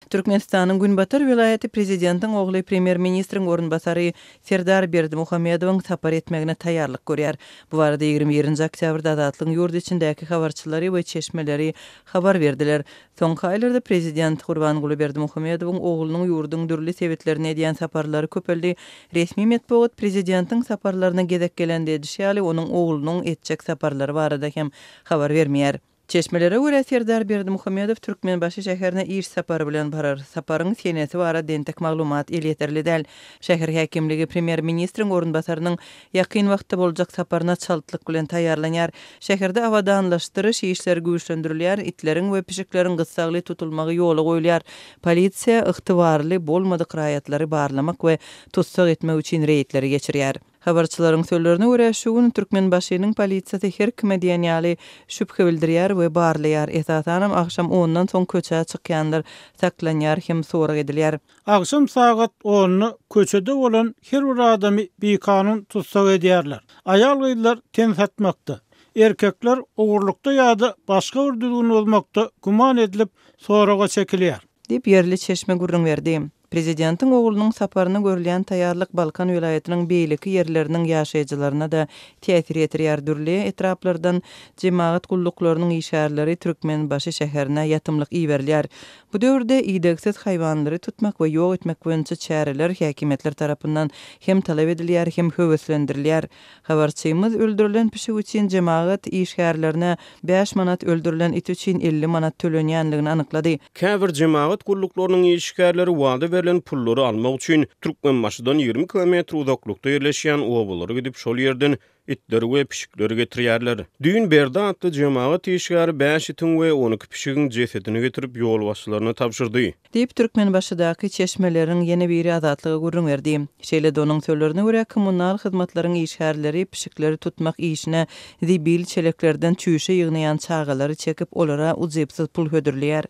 Türkmenistanyň günbatar welaýaty prezidentiň ogly premýer-ministriň orunbasary Serdar Berdimuhamedowyň sapar etmegine taýýarlyk görýär. Bu barada 21-nji oktýabrda Azatlygyň ýurt içindäki habarçylary we çeşmeleri habar berdiler. Soňky aýlarda prezident Gurbanguly Berdimuhamedowyň oglunyň ýurduň dürli sebitlerine edýän saparlary köpeldi. Resmi metbugat prezidentiň saparlaryna gezek gelende edişi ýaly, onuň oglunyň etjek saparlary barada hem habar bermeýär. Çeşmelere görä, Serdar Berdimuhamedow Türkmenbaşy şäherine iş sapary bilen barar. Saparyň senesi barada entek maglumat elýeterli däl. Şäher häkimligi premýer-ministriň orunbasarynyň ýakyn wagtda boljak saparyna çaltlyk bilen taýýarlanýar. Şäherde abadanlaşdyryş işleri güýçlendirilýär, itleriň we pişikleriň gyssagly tutulmagy ýola goýulýar. Polisiýa ygtybarly bolmadyk raýatlary barlamak we tussag etmek üçin reýdleri geçirýär. Habarçylaryň sözlerine görä, şu gün Türkmenbaşynyň polisiýasy her kime diýen ýaly şübhe bildirýär we barlaýar, esasanam agşam ondan soň köçä çykýanlar saklanýar hem sorag edilýär. Agşam sagat onda köçede bolan her bir adamy bikanun tussag edýärler. Aýal-gyzlar ten satmakda, erkekler ogurlykda ýa-da başga bir düzgün bozmakda güman edilip soraga çekilýär. Diýip, ýerli çeşme gürrüň berdi. Prezidentiň oglunyň saparyna görülýän taýýarlyk Balkan welaýatynyň beýleki ýerleriniň ýaşaýjylaryna-da täsir ýetirýär. Dürli etraplardan jemagat gulluklarynyň işgärleri Türkmenbaşy şäherine ýatymlyk iberilýär. Bu döwürde idegsiz haýwanlary tutmak we ýok etmek boýunça çäreler häkimiýetler tarapyndan hem talap edilýär, hem höweslendirilýär. Habarçymyz öldürilen pişik üçin jemagat işgärlerine bäş manat, öldürilen it üçin 50 manat tölenýändigini anyklady. Käbir jemagat gulluklarynyň işgärleri wada berlen pullary almak üçin Türkmenbaşydan 20 kilometr uzaklykda ýerleşýän obalara gidip, şol ýerden itleri we pişikleri getirýärler. Düýn Berdi atly jemagat işgäri bäş itiň we 12 pişigiň jesedini getirip, ýolbaşçylaryna tabşyrdy. Diýip, Türkmenbaşydaky çeşmeleriň ýene biri Azatlyga gürrüň berdi. Şeýle-de onuň sözlerine görä, kommunal hyzmatlaryň işgärleri pişikleri tutmak işine zibil çeleklerden çüýşe ýygnaýan çagalary çekip, olara ujypsyz pul hödürleýär.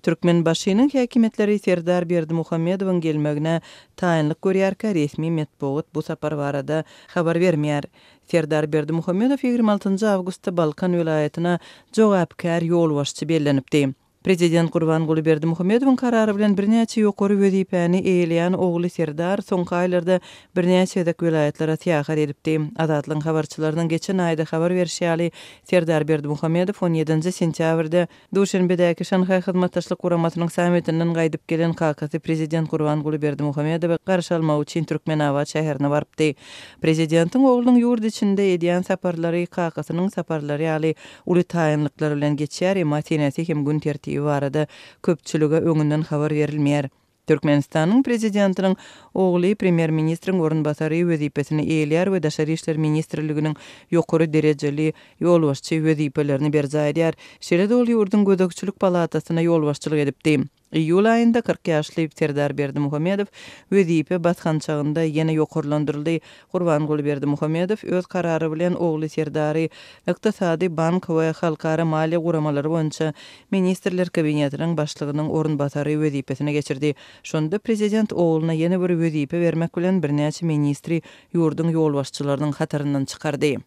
Türkmenbaşynyň häkimiýetleri Serdar Berdimuhamedowyň gelmegine taýynlyk görýärkä, resmi metbugat bu sapar barada habar bermeýär. Serdar Berdimuhamedow 26 awgustda Balkan welaýatyna jogapkär ýolbaşçy bellenipdi. Prezident Gurbanguly Berdimuhamedowyň karary bilen birnäçe ýokary wezipäni eýeleýän ogly Serdar soňky aýlarda birnäçe gezek welaýatlara syýahat edipdi. Azatlygyň habarçylarynyň geçen aýda habar berşi ýaly, Serdar Berdimuhamedow on ýedinji sentýabrda Duşenbedäki Şanhaý Hyzmatdaşlyk Guramasynyň sammitinden gaýdyp gelen kakasy prezident Gurbanguly Berdimuhamedowy garşy almak üçin Türkmenabat şäherine barypdy. Prezidentiň oglunyň ýurt içinde edýän saparlary kakasynyň saparlary ýaly uly taýynlyklar bilen geçýär, emma senesi hem gün tertibi barada köpçülige öňünden habar berilmeýär. Türkmenistanyň Prezidentiniň ogly Premýer-ministriň orunbasary wezipesini eýeleýär we Daşary işler ministrliginiň ýokary derejeli ýolbaşçy wezipelerini berjaý edýär. Şeýle-de ol ýurduň Gözegçilik palatasyna ýolbaşçylyk edipdi. Iýul aýynda 40 ýaşly Serdar Berdimuhamedow wezipe basgançagynda ýene ýokarlandyryldy. Gurbanguly Berdimuhamedow öz karary bilen ogly Serdary Ykdysady, bank we halkara maliýe guramalary boýunça Ministrler Kabinetiniň başlygynyň orunbasary wezipesine geçirdi. Şonda prezident ogluna ýene bir wezipe bermek bilen birnäçe ministri ýurduň ýolbaşçylarynyň hataryndan çykardy.